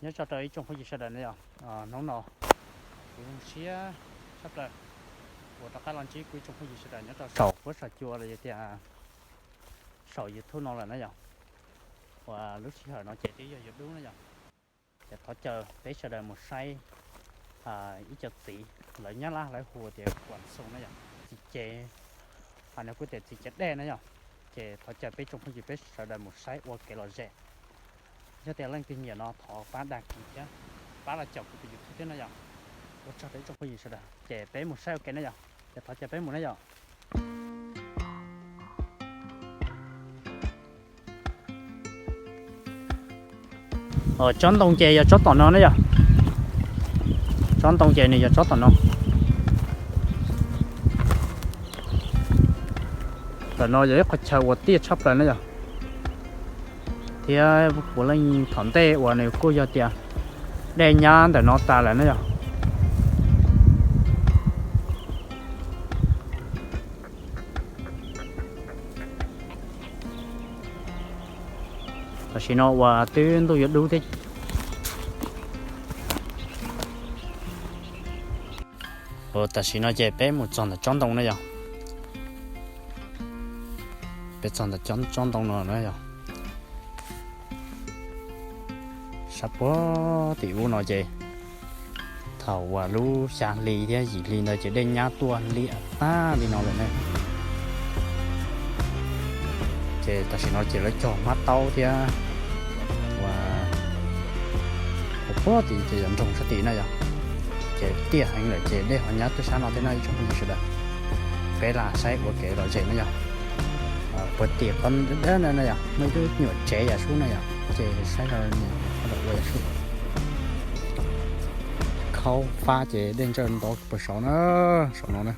Nyob zoo rau ib tsoom phooj ywg sawv daws na yom. Hnub no kuv zoo siab tshaj plaws uas rov qab los ntsib kuv ib tsoom phooj ywg sawv daws nyob rau saum huab saum cua los yog tias saum YouTube no lawm na yom. Uas lub sij hawm no ces twb yog yuav dub na yom. Ces thov caw peb sawv daws mus saib ib co txiv, lawv Nyab Laj lawv hu tias kuam xoo na yom, txiv cev, nws kuj tias txiv cev dej na yom. Ces thov caw peb tsoom phooj ywg peb sawv daws mus saib ua kev lom zem. Yog tias leej twg nyiam no thov pab dag kis thiab pab los caum kuv tus YouTube thiab na yom. Ua tsaug rau ib tsoom phooj ywg sawv daws, ces peb mus saib ua ke na yom. Ces thov caw peb mus na yom. Tsob ntoo ces yog tsob tom no na yom. Tsob ntoo ces nws yog tsob tom no. Ntawm no yog ib qhov chaw uas tiaj tshaj plaws na yom. Thiab puav leej thaum ntej uas nws kuj yog tias dej nyab ntawm no tas lawm na yom. Tam sim no uas twb ntuj yuav dub thiab. Tam sim no ces peb mus txog ntawm tsob ntoo na yom. Peb txog ntawm tsob ntoo no na yom. Sab puag tim ub no ces thaum uas lub xya hli thiab yim hli ntawd ces dej nyab tuaj liam tag li no lawm na. Ces tam sim no ces lawv cog hmab taub thiab uas puag tim ces yog nroog sab tid na yom. Ces tiaj heev lawm ces dej ho nyab tuaj sab no thiab no ib tsoom phooj ywg sawv daws. Peb lam saib ua kev lom zem na yom. Puag tim qhov dawb dawb na yom, muaj ib lub nyuam tsev yam sub na yom, ces saib no ua yam sub. Khaub fab ces dej ntsawj ntov puag saud na, saum no na.